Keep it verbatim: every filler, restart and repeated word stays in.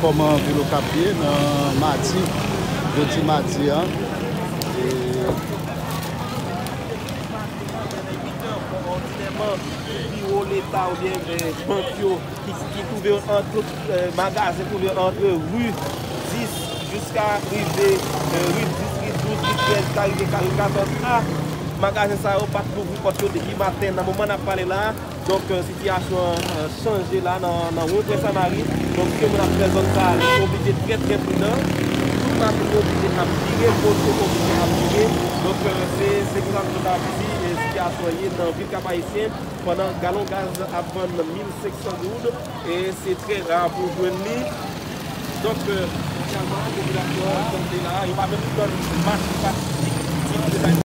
Kòman vil Okap ye nan madi, jodi madi a? E Biwo Leta oubyen bank yo ki twouve yo ant tout, magazen twouve yo ant ri dis jiska rive ri dis, ri douz, ri trèz, ka rive ri katòz a. Magazen sa yo pa t louvri pòt yo depi maten nan moman n ap pale la. Donk, sitiyasyon an chanje la nan Wopwen Samari. Donk, ke moun ap fè zòn sa a, li oblije trè, trè pridan. Tout machin yo oblije ap vire, moto oblije ap vire. Donk, se konsa nou ta di sitiyasyon an ye nan vil Kap Ayisyen pandan galon gaz ap vann mil senk san goud. E se trè ra pou w jwenn li. Donk, mondyalman, popilasyon an tande la, yo pa menm tann mach ki pase.